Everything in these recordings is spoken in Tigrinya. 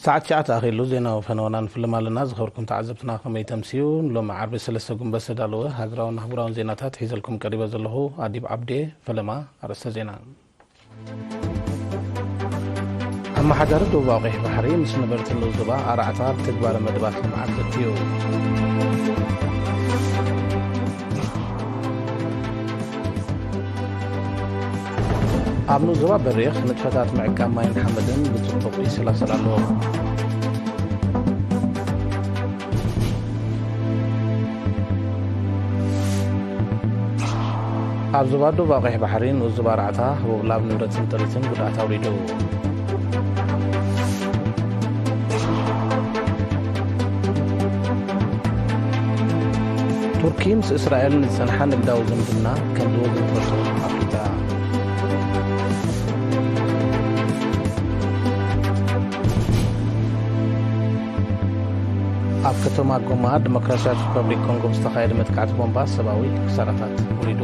ሰዓት ትሽዓተ ኣኺሉ ዜናዊ ፈነወና ንፍልም ኣለና። ዝኸበርኩም ተዓዘብትና ከመይ ተምስዩ? ንሎሚ ዓርቢ ሰለስተ ጉንበት ዝተዳለወ ሃገራውን ኣህጉራውን ዜናታት ሒዘልኩም ቀሪበ ዘለኹ ኣዲብ ዓብዴ። ፈለማ ኣርእስተ ዜና። ኣመሓዳሪ ደቡብ ኣውቂሕ ባሕሪ ምስ ነበርቲ ንኡስ ዞባ ኣራዕታ ኣብ ትግባረ መደባት ልምዓት ዘትዩ። ኣብ ንኡስ ዞባ በሪኽ ንጥፈታት ምዕቃብ ማይን ሓመድን ብጽቡቕ ይሰላሰል ኣሎ። ኣብ ዞባ ደቡብ ኣውቂሕ ባሕሪ ንኡስ ዞባ ኣራዕታ ህቦብላ ኣብ ንብረትን ጥሪትን ጉድኣት ኣውሪዱ። ቱርኪ ምስ እስራኤል ንዝጸንሓ ንግዳዊ ዝምድና ከም ዝወዘንፈቶ ኣፍሊጣ። ኣብ ከተማ ጎማ ዲሞክራሲያዊት ሪፐብሊክ ኮንጎ ብዝተኻየደ መጥቃዕቲ ቦምባ ሰብኣዊ ክሳራታት ወሪዱ።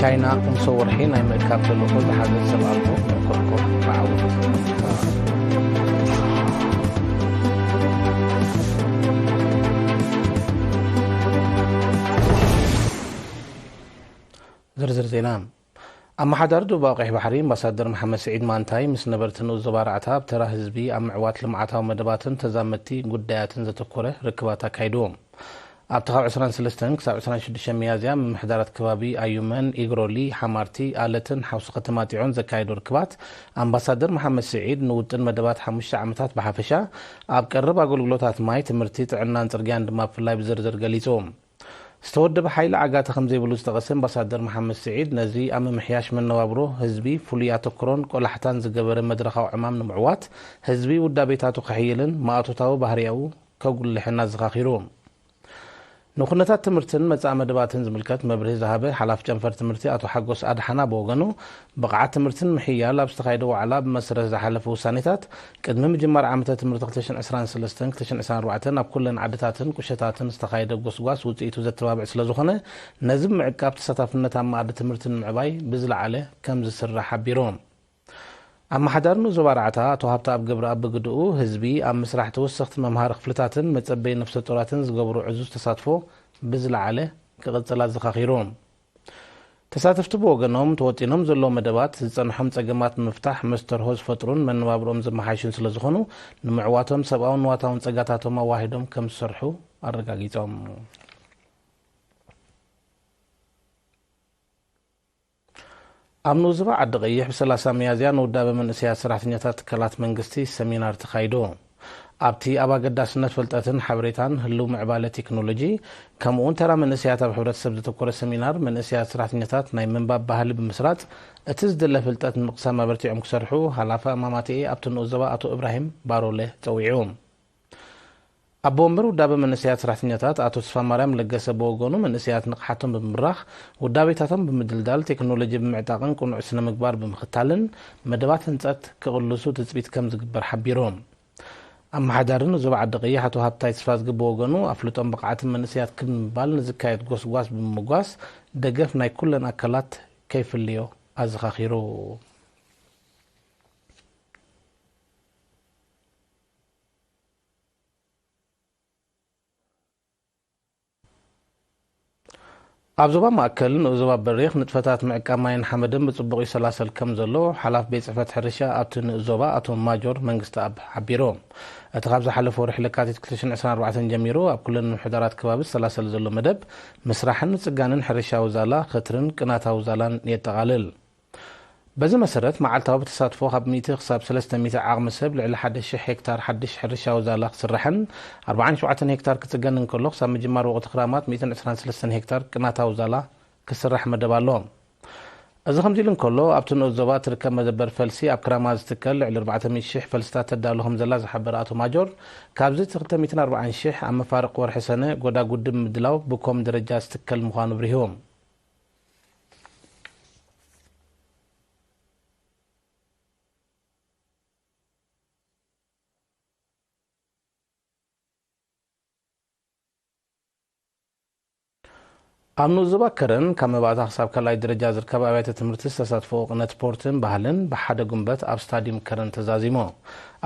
ቻይና፣ ንሶ ወርሒ ናይ ምእካብ ተልእኾ ዝሓዘ ሰብ ኣልቦ መኮርኮር ብዓወት። ዝርዝር ዜና። ኣመሓዳሪ ደቡብ ኣውቂሕ ባሕሪ ኣምባሳደር መሓመድ ስዒድ ማንታይ ምስ ነበርቲ ንኡስ ዞባ ኣራዕታ ኣብ ተራ ህዝቢ፣ ኣብ ምዕዋት ልምዓታዊ መደባትን ተዛመድቲ ጉዳያትን ዘተኮረ ርክባት ኣካይዱ። ኣብቲ ካብ ዕስራን ሰለስተን ክሳብ ዕስራን ሽዱሽተን ሚያዝያ ምምሕዳራት ከባቢ ኣዩመን፣ ኢግሮሊ፣ ሓማርቲ፣ ኣለትን ሓውሲ ከተማ ጢዖን ዘካየዶ ርክባት፣ ኣምባሳደር መሓመድ ስዒድ ንውጥን መደባት ሓሙሽተ ዓመታት ብሓፈሻ፣ ኣብ ቀረብ ኣገልግሎታት ማይ፣ ትምህርቲ፣ ጥዕናን ጽርግያን ድማ ብፍላይ ብዝርዝር ገሊጹ። ዝተወደበ ሓይሊ ዓጋተ ከም ዘይብሉ ዝጠቐሰ ኣምባሳደር መሓመድ ስዒድ፣ ነዚ ኣብ ምምሕያሽ መነባብሮ ህዝቢ ፍሉይ ኣተኩሮን ቆላሕታን ዝገበረ መድረኻዊ ዕማም ንምዕዋት፣ ህዝቢ ውዳቤታቱ ከሕይልን ማእቶታዊ ባህርያኡ ከጉልሕን ኣዘኻኺሩ። ንኩነታት ትምህርትን መጻኢ መደባትን ዝምልከት መብርሂ ዝሃበ ሓላፊ ጨንፈር ትምህርቲ ኣቶ ሓጎስ ኣድሓና ብወገኑ፣ ብቕዓት ትምህርቲ ንምሕያል ኣብ ዝተኻየደ ዋዕላ ብመሰረት ዝሓለፉ ውሳኔታት፣ ቅድሚ ምጅማር ዓመተ ትምህርቲ ክልተ ሽሕን ዕስራን ሰለስተን ክልተ ሽሕን ዕስራን ኣርባዕተን ኣብ ኩለን ዓድታትን ቁሸታትን ዝተኻየደ ጎስጓስ ውጽኢቱ ዘተባብዕ ስለ ዝኾነ፣ ነዚ ብምዕቃብ ተሳታፍነት ኣብ መኣዲ ትምህርቲ ንምዕባይ ብዝለዓለ ከም ዝስራሕ ሓቢሩ። ኣመሓዳሪ ንኡስ ዞባ ኣራዕታ ኣቶ ሃብተኣብ ገብረኣብ ብግድኡ፣ ህዝቢ ኣብ ምስራሕ ተወሰኽቲ መምሃሪ ክፍልታትን መጸበዪ ነፍሰ ጡራትን ዝገብሮ ዕዙዝ ተሳትፎ ብዝለዓለ ክቕጽል ኣዘኻኺሩ። ተሳተፍቲ ብወገኖም፣ ተወጢኖም ዘለዉ መደባት ዝጸንሖም ጸገማት ንምፍታሕ መስተርሆ ዝፈጥሩን መነባብሮኦም ዘመሓይሹን ስለ ዝኾኑ፣ ንምዕዋቶም ሰብኣውን ንዋታውን ጸጋታቶም ኣዋሂዶም ከም ዝሰርሑ ኣረጋጊጾም። ኣብ ንኡስ ዞባ ዓዲ ቀይሕ ብሰላሳ ሚያዝያ ንውዳበ መንእሰያት ሰራሕተኛታት ትካላት መንግስቲ ሰሚናር ተኻይዱ። ኣብቲ ኣብ ኣገዳስነት ፍልጠትን ሓበሬታን፣ ህልው ምዕባለ ቴክኖሎጂ፣ ከምኡውን ተራ መንእሰያት ኣብ ሕብረተሰብ ዘተኮረ ሰሚናር፣ መንእሰያት ሰራሕተኛታት ናይ ምንባብ ባህሊ ብምስራጽ፣ እቲ ዝድለ ፍልጠት ንምቕሳም ኣበርቲዖም ክሰርሑ፣ ሓላፊ ኣማማትኤ ኣብቲ ንኡስ ዞባ ኣቶ እብራሂም ባሮለ ጸዊዑ። ኣቦ ወንበር ውዳበ መንእሰያት ሰራሕተኛታት ኣቶ ተስፋማርያም ለገሰ ብወገኑ፣ መንእሰያት ንቕሓቶም ብምብራኽ፣ ውዳቤታቶም ብምድልዳል፣ ቴክኖሎጂ ብምዕጣቕን ቅኑዕ ስነ ምግባር ብምኽታልን መደባት ህንጸት ክቕልሱ ትጽቢት ከም ዝግበር ሓቢሩ። ኣመሓዳሪ ንኡስ ዞባ ዓዲ ቀይሕ ኣቶ ሃብታይ ተስፋዝጊ ብወገኑ፣ ኣፍልጦን ብቕዓትን መንእሰያት ክብ ንምባል ንዝካየድ ጎስጓስ ብምምጓስ፣ ደገፍ ናይ ኩለን ኣካላት ከይፍልዮ ኣዘኻኺሩ። ኣብ ዞባ ማእከል ንኡስ ዞባ በሪኽ ንጥፈታት ምዕቃብ ማይን ሓመድን ብጽቡቕ ይሰላሰል ከም ዘሎ ሓላፊ ቤት ጽሕፈት ሕርሻ ኣብቲ ንኡስ ዞባ ኣቶ ማጆር መንግስተኣብ ሓቢሩ። እቲ ካብ ዝሓለፈ ወርሒ ለካቲት ክልተ ሽሕን ዕስራን ኣርባዕተን ጀሚሩ ኣብ ኩለን ምምሕዳራት ከባቢ ዝሰላሰል ዘሎ መደብ ምስራሕን ምጽጋንን ሕርሻዊ ዛላ፣ ክትርን ቅናታዊ ዛላን የጠቓልል። በዚ መሰረት፣ መዓልታዊ ብተሳትፎ ካብ ሚእቲ ክሳብ ሰለስተ ሚእቲ ዓቕሚ ሰብ ልዕሊ ሓደ ሽሕ ሄክታር ሓድሽ ሕርሻዊ ዛላ ክስራሕን ኣርባዓን ሸውዓተን ሄክታር ክጽገንን ከሎ፣ ክሳብ ምጅማር ወቕቲ ክራማት ሚእትን ዕስራን ሰለስተን ሄክታር ቅናታዊ ዛላ ክስራሕ መደብ ኣሎ። እዚ ከምዚ ኢሉ እንከሎ፣ ኣብቲ ንኡስ ዞባ እትርከብ መደበር ፈልሲ ኣብ ክራማት ዝትከል ልዕሊ ኣርባዕተ ሚእቲ ሽሕ ፈልስታት ተዳሉ ከም ዘላ ዝሓበረ ኣቶ ማጆር፣ ካብዚ እቲ ክልተ ሚእትን ኣርባዓን ሽሕ ኣብ መፋርቕ ወርሒ ሰነ ጎዳጉዲ ብምድላው ብኮም ደረጃ ዝትከል ምዃኑ ኣብሪሁ። ኣብ ንኡስ ዞባ ከረን ካብ መባእታ ክሳብ ካልኣይ ደረጃ ዝርከባ ኣብያተ ትምህርቲ ዝተሳትፎ ቅነ ስፖርትን ባህልን ብሓደ ጉንበት ኣብ ስታዲየም ከረን ተዛዚሙ።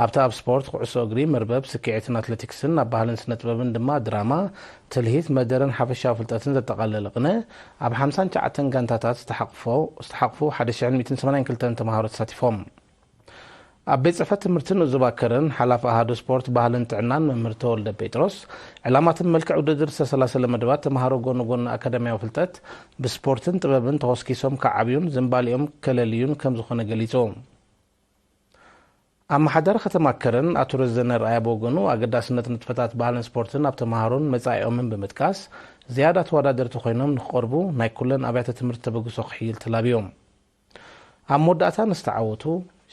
ኣብቲ ኣብ ስፖርት፣ ኩዕሶ እግሪ፣ መርበብ፣ ስክዔትን ኣትሌቲክስን፣ ኣብ ባህልን ስነ ጥበብን ድማ ድራማ፣ ትልሂት፣ መደረን ሓፈሻዊ ፍልጠትን ዘጠቓለለ ቅነ፣ ኣብ ሓምሳን ትሽዓተን ጋንታታት ዝተሓቕፎ-፣ ዝተሓቕፉ ሓደ ሽሕን ሚእትን ሰማንያን ክልተን ተምሃሮ ተሳቲፎም። ኣብ ቤት ጽሕፈት ትምህርቲ ንኡስ ዞባ ከረን ሓላፊ ኣሃዱ ስፖርት፣ ባህልን ጥዕናን መምህር ተወልደ ጴጥሮስ፣ ዕላማትን መልክዕ ውድድር ዝተሰላሰለ መደባት ተምሃሮ ጎኒ ጎኒ ኣካዳሚያዊ ፍልጠት ብስፖርትን ጥበብን ተኾስኪሶም ክዓብዩን ዝንባሊኦም ከለልዩን ከም ዝኾነ ገሊጹ። ኣመሓዳሪ ከተማ ከረን ኣቶ ረዘነ ርኣያ ብወገኑ፣ ኣገዳስነት ንጥፈታት ባህልን ስፖርትን ኣብ ተምሃሮን መጻኢኦምን ብምጥቃስ፣ ዝያዳ ተወዳደርቲ ኮይኖም ንክቐርቡ ናይ ኩለን ኣብያተ ትምህርቲ ተበግሶ ክሕይል ተላብዮም። ኣብ መወዳእታ ንዝተዓወቱ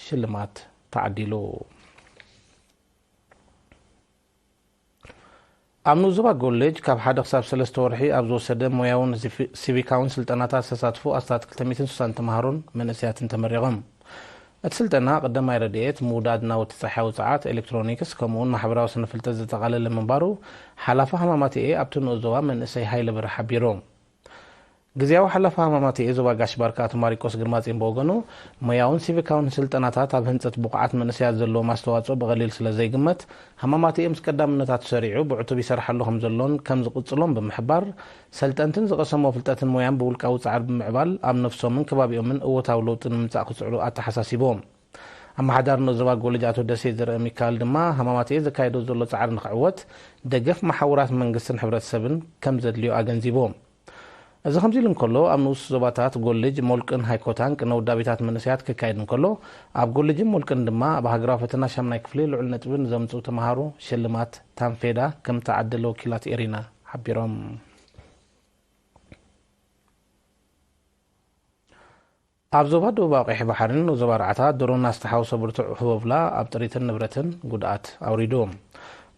ሽልማት ተዓዲሉ። ኣብ ንኡስ ዞባ ጎልጅ ካብ ሓደ ክሳብ ሰለስተ ወርሒ ኣብ ዝወሰደ ሞያውን ሲቪ-፣ ሲቪካውን ስልጠናታት ዝተሳትፉ ኣስታት ክልተ ሚእትን ስሳን ተምሃሮን መንእሰያትን ተመሪቖም። እቲ ስልጠና ቀዳማይ ረድኤት፣ ምውዳድ ናውቲ ጸሓያዊ ጸዓት፣ ኤሌክትሮኒክስ፣ ከምኡውን ማሕበራዊ ስነ ፍልጠት ዘጠቓለለ ምንባሩ ሓላፊ ሃማማትኤ ኣብቲ ንኡስ ዞባ መንእሰይ ሃይለ በርሀ ሓቢሩ። ግዝያዊ ሓላፊ ሃማማትኤ ዞባ ጋሽ ባርካ ኣቶ ማሪቆስ ግርማጼን ብወገኑ፣ ሞያውን ሲቪካውን ስልጠናታት ኣብ ህንጸት ብቑዓት መንእሰያት ዘለዎም ኣስተዋጽኦ ብቐሊል ስለ ዘይግመት፣ ሃማማትኤ ምስ ቀዳምነታት ሰሪዑ ብዕቱብ ይሰርሓሉ ከም ዘሎን ከም ዝቕጽሎን ብምሕባር፣ ሰልጠንትን ዝቐሰምዎ ፍልጠትን ሞያን ብውልቃዊ ጻዕሪ ብምዕባል ኣብ ነፍሶምን ከባቢኦምን እወታዊ ለውጢ ንምምጻእ ክጽዕሩ ኣተሓሳሲቡ። ኣመሓዳሪ ንኡስ ዞባ ጎልጅ ኣቶ ደሴ ዘርአ ሚካኤል ድማ፣ ሃማማትኤ ዘካየዶ ዘሎ ጻዕሪ ንኽዕወት ደገፍ መሓውራት መንግስትን ሕብረተሰብን ከም ዘድልዮ ኣገንዚቡ። እዚ ከምዚ ኢሉ እንከሎ፣ ኣብ ንኡስ ዞባታት ጎልጅ፣ ሞልቅን ሃይኮታን ቅነ ውዳቤታት መንእሰያት ክካየድ እንከሎ፣ ኣብ ጎልጅን ሞልቅን ድማ ኣብ ሃገራዊ ፈተና ሻምናይ ክፍሊ ልዑል ነጥቢ ንዘምጽኡ ተምሃሮ ሽልማት ታንፌዳ ከም ተዓደለ ወኪላት ኤሪና ሓቢሮም። ኣብ ዞባ ደቡባዊ ቀይሕ ባሕርን ዞባ ኣርዓታ ድሮን ዝተሓወሶ ብርቱዕ ህቦብላ ኣብ ጥሪትን ንብረትን ጉድኣት ኣውሪዱ።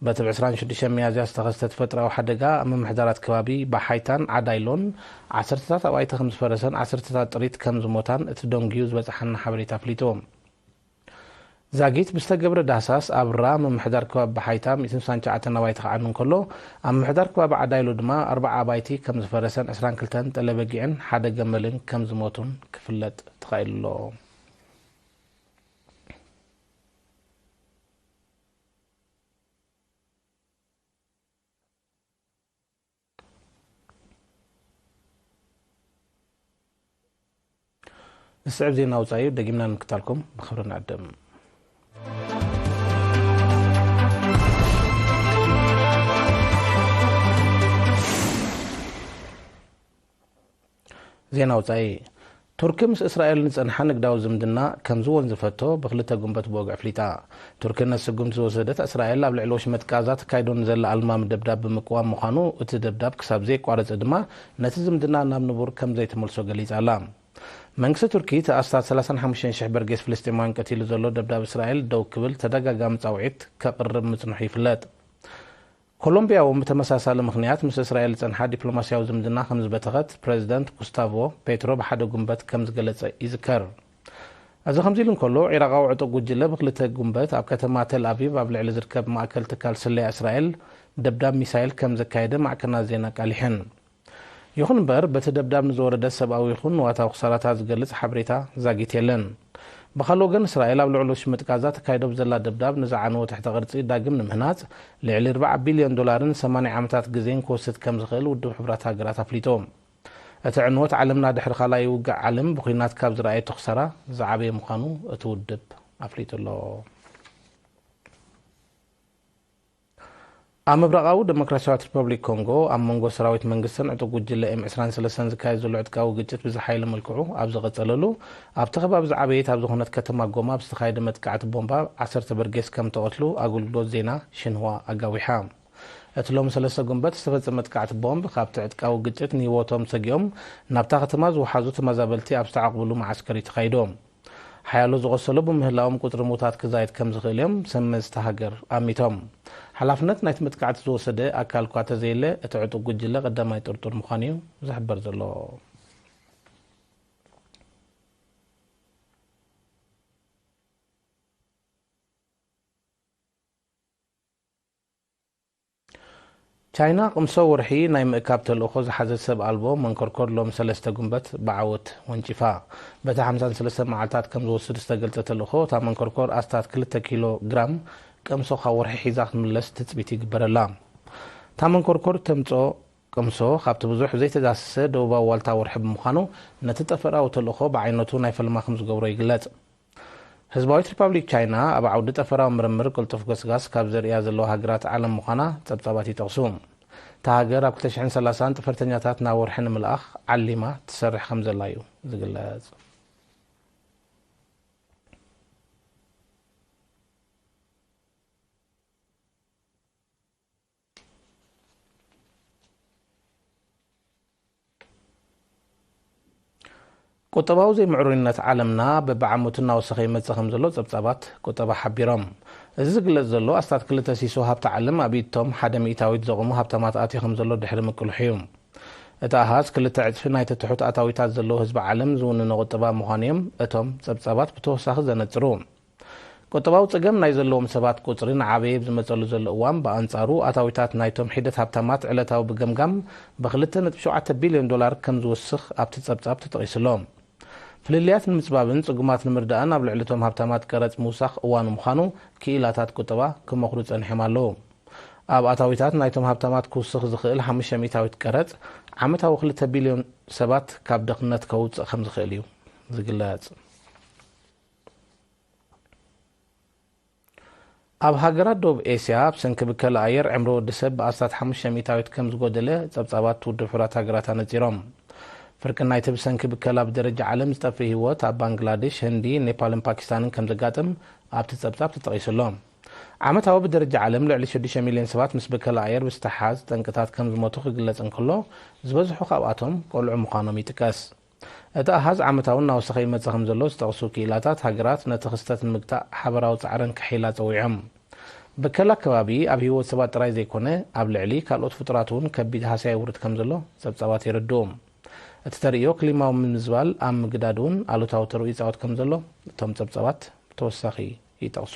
በቲ ብ ዕስራን ሽዱሽተን ሚያዝያ ዝተኸስተ ተፈጥሮኣዊ ሓደጋ ኣብ ምምሕዳራት ከባቢ ባሓይታን ዓዳይሎን ዓሰርተታት ኣባይቲ ከም ዝፈረሰን ዓሰርተታት ጥሪት ከም ዝሞታን እቲ ደንጉዩ ዝበጽሓና ሓበሬታ ኣፍሊጡ። ዛጊት ብዝተገብረ ዳህሳስ ኣብ ራ ምምሕዳር ከባቢ ባሓይታ ሚእትን ስሳን ትሽዓተን ኣባይቲ ክዓኑ እንከሎ፣ ኣብ ምምሕዳር ከባቢ ዓዳይሎ ድማ ኣርባዓ ኣባይቲ ከም ዝፈረሰን ዕስራን ክልተን ጠለበጊዕን ሓደ ገመልን ከም ዝሞቱን ክፍለጥ ተኻኢሉ ኣሎ። ዝስዕብ ዜና ወጻኢ ደጊምና ንምክታልኩም ብኽብሪ ንዕድም። ዜና ወጻኢ። ቱርኪ ምስ እስራኤል ንጸንሓ ንግዳዊ ዝምድና ከም ዝወንዝፈቶ ብክልተ ጉንበት ብወግዒ ኣፍሊጣ። ቱርኪ ነቲ ስጉምቲ ዝወሰደት፣ እስራኤል ኣብ ልዕሊ ወሽመጥ ጋዛ ተካይዶ ንዘላ ኣልማሚ ደብዳብ ብምቅዋም ምዃኑ፣ እቲ ደብዳብ ክሳብ ዘየቋረጸ ድማ ነቲ ዝምድና ናብ ንቡር ከም ዘይትመልሶ ገሊጻ ኣላ። መንግስቲ ቱርኪ፣ እቲ ኣስታት ሰላሳን ሓሙሽተን ሽሕ በርጌስ ፍልስጤማውያን ቀቲሉ ዘሎ ደብዳብ እስራኤል ደው ክብል ተደጋጋሚ ጻውዒት ከቕርብ ምጽንሑ ይፍለጥ። ኮሎምቢያ እውን ብተመሳሳሊ ምኽንያት ምስ እስራኤል ዝጸንሓ ዲፕሎማስያዊ ዝምድና ከም ዝበተኸት ፕረዚደንት ጉስታቮ ፔትሮ ብሓደ ጉንበት ከም ዝገለጸ ይዝከር። እዚ ከምዚ ኢሉ እንከሎ፣ ዒራቓዊ ዕጡቕ ጉጅለ ብክልተ ጉንበት ኣብ ከተማ ተል ኣቪቭ ኣብ ልዕሊ ዝርከብ ማእከል ትካል ስለያ እስራኤል ደብዳብ ሚሳይል ከም ዘካየደ ማዕከናት ዜና ኣቃሊሐን። ይኹን እምበር፣ በቲ ደብዳብ ንዝወረደ ሰብኣዊ ይኹን ንዋታዊ ክሳራታት ዝገልጽ ሓበሬታ ዛጊት የለን። ብኻልእ ወገን፣ እስራኤል ኣብ ልዕሊ ሽምጥ ጋዛ ተካይዶ ብዘላ ደብዳብ፣ ንዝዓነወ ትሕተ ቅርጺ ዳግም ንምህናጽ ልዕሊ ኣርባዓ ቢልዮን ዶላርን ሰማንያ ዓመታት ግዜን ክወስድ ከም ዝኽእል ውድብ ሕቡራት ሃገራት ኣፍሊጡ። እቲ ዕንወት፣ ዓለምና ድሕሪ ካልኣይ ውግእ ዓለም ብኲናት ካብ ዝረኣየቶ ክሳራ ዝዓበየ ምዃኑ እቲ ውድብ ኣፍሊጡ ኣሎ። ኣብ ምብራቓዊ ደሞክራሲያዊት ሪፐብሊክ ኮንጎ፣ ኣብ መንጎ ሰራዊት መንግስትን ዕጡቕ ጉጅለ ኤም ዕስራን ሰለስተን ዝካየድ ዘሎ ዕጥቃዊ ግጭት ብዝሓየለ መልክዑ ኣብ ዝቐጸለሉ፣ ኣብቲ ከባቢ ዝዓበየት ኣብ ዝኾነት ከተማ ጎማ ብዝተኻየደ መጥቃዕቲ ቦምባ ዓሰርተ በርጌስ ከም ተቐትሉ ኣገልግሎት ዜና ሽንህዋ ኣጋዊሓ። እቲ ሎሚ ሰለስተ ጉንበት ዝተፈጸመ መጥቃዕቲ ቦምብ፣ ካብቲ ዕጥቃዊ ግጭት ንህይወቶም ሰጊኦም ናብታ ከተማ ዝወሓዙ ተመዛበልቲ ኣብ ዝተዓቑብሉ መዓስከር እዩ ተኻይዱ። ሓያሎ ዝቖሰሉ ብምህላዎም፣ ቁጽሪ ምዉታት ክዛየድ ከም ዝኽእል እዮም ሰመዝቲ ሃገር ኣሚቶም። ሓላፍነት ናይቲ መጥቃዕቲ ዝወሰደ ኣካል እኳ ተዘየለ፣ እቲ ዕጡቕ ጉጅለ ቀዳማይ ጥርጡር ምዃኑ እዩ ዝሕበር ዘሎ። ቻይና ቅምሶ ወርሒ ናይ ምእካብ ተልእኾ ዝሓዘት ሰብ ኣልቦ መንኮርኮር ሎም ሰለስተ ጉንበት ብዓወት ወንጪፋ። በቲ ሓምሳን ሰለስተን መዓልታት ከም ዝወስድ ዝተገልጸ ተልእኾ፣ እታ መንኮርኮር ኣስታት ክልተ ኪሎ ግራም ቅምሶ ካብ ወርሒ ሒዛ ክትምለስ ትጽቢት ይግበረላ። እታ መንኮርኮር ተምጾ ቅምሶ ካብቲ ብዙሕ ዘይተዳሰሰ ደቡባዊ ዋልታ ወርሒ ብምዃኑ፣ ነቲ ጠፈራዊ ተልእኾ ብዓይነቱ ናይ ፈለማ ከም ዝገብሮ ይግለጽ። ህዝባዊት ሪፓብሊክ ቻይና ኣብ ዓውዲ ጠፈራዊ ምርምር ቅልጡፍ ገስጋስ ካብ ዘርእያ ዘለዋ ሃገራት ዓለም ምዃና ጸብጻባት ይጠቕሱ። እታ ሃገር ኣብ ክልተ ሽሕን ሰላሳን ጠፈርተኛታት ናብ ወርሒ ንምልኣኽ ዓሊማ ትሰርሕ ከም ዘላ እዩ ዝግለጽ። ቁጠባዊ ዘይምዕሩይነት ዓለምና በብዓመቱ እናወሰኸ ይመጽእ ከም ዘሎ ጸብጻባት ቁጠባ ሓቢሮም። እዚ ዝግለጽ ዘሎ፣ ኣስታት ክልተ ሲሶ ሃብቲ ዓለም ኣብ ኢድቶም ሓደ ሚእታዊት ዘቑሙ ሃብታማት ኣትዩ ከም ዘሎ ድሕሪ ምቅልሑ እዩ። እቲ ኣሃዝ ክልተ ዕጽፊ ናይቲ ትሑት ኣታዊታት ዘለዎ ህዝቢ ዓለም ዝውንኖ ቁጠባ ምዃኑ እዮም እቶም ጸብጻባት ብተወሳኺ ዘነጽሩ። ቁጠባዊ ጸገም ናይ ዘለዎም ሰባት ቁጽሪ ንዓበየ ብዝመጸሉ ዘሎ እዋን፣ ብኣንጻሩ ኣታዊታት ናይቶም ሒደት ሃብታማት ዕለታዊ ብገምጋም ብክልተ ነጥቢ ሸውዓተ ቢልዮን ዶላር ከም ዝውስኽ ኣብቲ ጸብጻብ ተጠቒሱ ኣሎ። ፍልልያት ንምጽባብን ጽጉማት ንምርዳእን ኣብ ልዕሊ እቶም ሃብታማት ቀረጽ ምውሳኽ እዋኑ ምዃኑ ክኢላታት ቁጠባ ክመኽሩ ጸኒሖም ኣለዉ። ኣብ ኣታዊታት ናይቶም ሃብታማት ክውስኽ ዝኽእል ሓሙሽተ ሚእታዊት ቀረጽ፣ ዓመታዊ ክልተ ቢልዮን ሰባት ካብ ድኽነት ከውጽእ ከም ዝኽእል እዩ ዝግለጽ። ኣብ ሃገራት ደቡብ ኤስያ፣ ብሰንኪ ብከላ ኣየር ዕምሪ ወዲ ሰብ ብኣስታት ሓሙሽተ ሚእታዊት ከም ዝጎደለ ጸብጻባት ውድብ ሕቡራት ሃገራት ኣነጺሮም። ፍርቂ ናይቲ ብሰንኪ ብከላ ብደረጃ ዓለም ዝጠፍእ ህይወት ኣብ ባንግላዴሽ፣ ህንዲ፣ ኔፓልን ፓኪስታንን ከም ዘጋጥም ኣብቲ ጸብጻብ ተጠቒሱ ኣሎ። ዓመታዊ ብደረጃ ዓለም ልዕሊ ሽዱሽተ ሚልዮን ሰባት ምስ ብከላ ኣየር ብዝተሓሓዝ ጠንቅታት ከም ዝሞቱ ክግለጽ እንከሎ፣ ዝበዝሑ ካብኣቶም ቆልዑ ምዃኖም ይጥቀስ። እቲ ኣሃዝ ዓመታዊ እናወሰኸ ይመጽእ ከም ዘሎ ዝጠቕሱ ክኢላታት፣ ሃገራት ነቲ ክስተት ንምግታእ ሓበራዊ ጻዕረን ከሐይላ ጸዊዖም። ብከላ ከባቢ ኣብ ህይወት ሰባት ጥራይ ዘይኮነ፣ ኣብ ልዕሊ ካልኦት ፍጡራት እውን ከቢድ ሃስያ የውርድ ከም ዘሎ ጸብጻባት የረድኡ። እቲ ተርእዮ ክሊማዊ ምምዝባል ኣብ ምግዳድ እውን ኣሉታዊ ተርኡ ይጻወት ከም ዘሎ እቶም ጸብጻባት ብተወሳኺ ይጠቕሱ።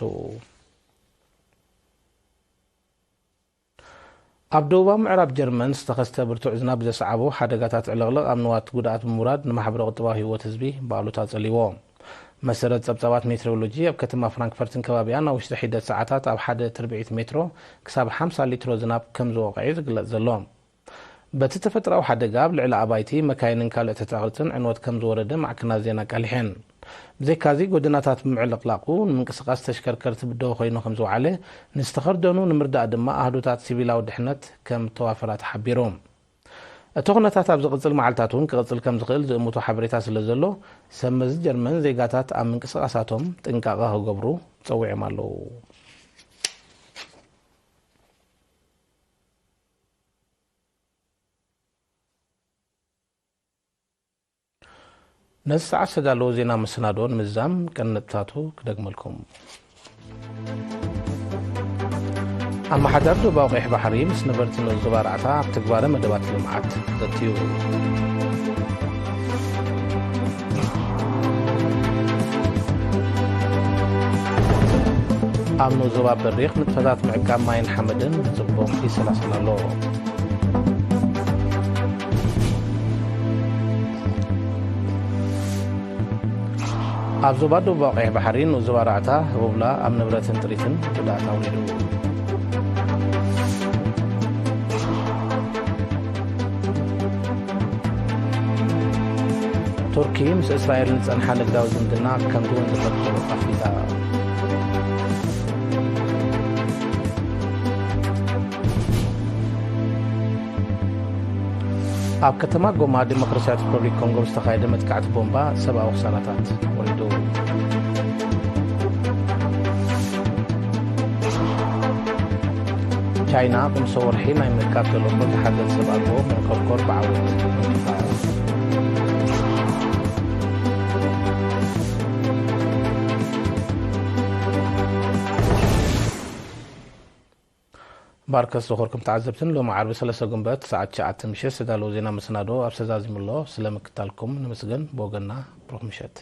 ኣብ ደቡባዊ ምዕራብ ጀርመን ዝተኸስተ ብርቱዕ ዝናብ ዘስዓቦ ሓደጋታት ዕልቕልቕ ኣብ ንዋት ጉድኣት ብምውራድ ንማሕበረ ቁጠባዊ ህይወት ህዝቢ ብኣሉታ ጸልይዎ። መሰረት ጸብጻባት ሜትሮሎጂ፣ ኣብ ከተማ ፍራንክፈርትን ከባቢኣን ኣብ ውሽጢ ሒደት ሰዓታት ኣብ ሓደ ትርብዒት ሜትሮ ክሳብ ሓምሳ ሊትሮ ዝናብ ከም ዝወቕዐ እዩ ዝግለጽ ዘሎ። በቲ ተፈጥሮኣዊ ሓደጋ ኣብ ልዕሊ ኣባይቲ፣ መካይንን ካልእ ትሕተ ቅርጽን ዕንወት ከም ዝወረደ ማዕከናት ዜና ኣቃሊሐን። ብዘይካዚ፣ ጎደናታት ብምዕልቕላቑ ንምንቅስቓስ ተሽከርከርቲ ብድሆ ኮይኑ ከም ዝወዓለ፣ ንዝተኸርደኑ ንምርዳእ ድማ ኣህዱታት ሲቪላዊ ድሕነት ከም እተዋፈራ ተሓቢሩ። እቲ ኩነታት ኣብ ዝቕጽል መዓልታት እውን ክቕጽል ከም ዝኽእል ዝእምቶ ሓበሬታ ስለ ዘሎ፣ ሰብ መዚ ጀርመን ዜጋታት ኣብ ምንቅስቓሳቶም ጥንቃቐ ክገብሩ ጸዊዖም ኣለዉ። ነዚ ሰዓት ዝተዳለወ ዜና መሰናድኦ ንምዝዛም ቀንዲ ነጥብታቱ ክደግመልኩም። ኣመሓዳሪ ዶባዊ ቀይሕ ባሕሪ ምስ ነበርቲ ንኡስ ዞባ ራዕታ ኣብ ትግባረ መደባት ልምዓት ዘትዩ። ኣብ ንኡስ ዞባ በሪኽ ንጥፈታት ምዕቃብ ማይን ሓመድን ብጽቡቕ ይሰላሰል ኣሎ። ኣብ ዞባ ደቡባዊ ቀይሕ ባሕሪ ንኡስ ዞባ ራዕታ ህቦብላ ኣብ ንብረትን ጥሪትን ጉድኣት ኣውሪዱ። ቱርኪ ምስ እስራኤል ንጸንሓ ንግዳዊ ዝምድና ከም ዝወንዘፈቶ ኣፍሊጣ። ኣብ ከተማ ጎማ ዲሞክራሲያዊት ሪፐብሊክ ኮንጎ ዝተኻየደ መጥቃዕቲ ቦምባ ሰብኣዊ ክሳራታት ወሪዱ። ቻይና ቅምሶ ወርሒ ናይ ምእካብ ተልእኾ ዝሓዘት ሰብ ኣልቦ መንኮርኮር ብዓወት ወንጪፋ። ባርከስ ዝኾርኩም ተዓዘብትን፣ ሎሚ ዓርቢ ሰለስተ ጉንበት ሰዓት ትሽዓተ ምሸት ዝተዳለወ ዜና መሰናዶ ኣብዚ ተዛዚሙ ኣሎ። ስለ ምክታልኩም ንምስገን። ብወገንና ብሩኽ ምሸት።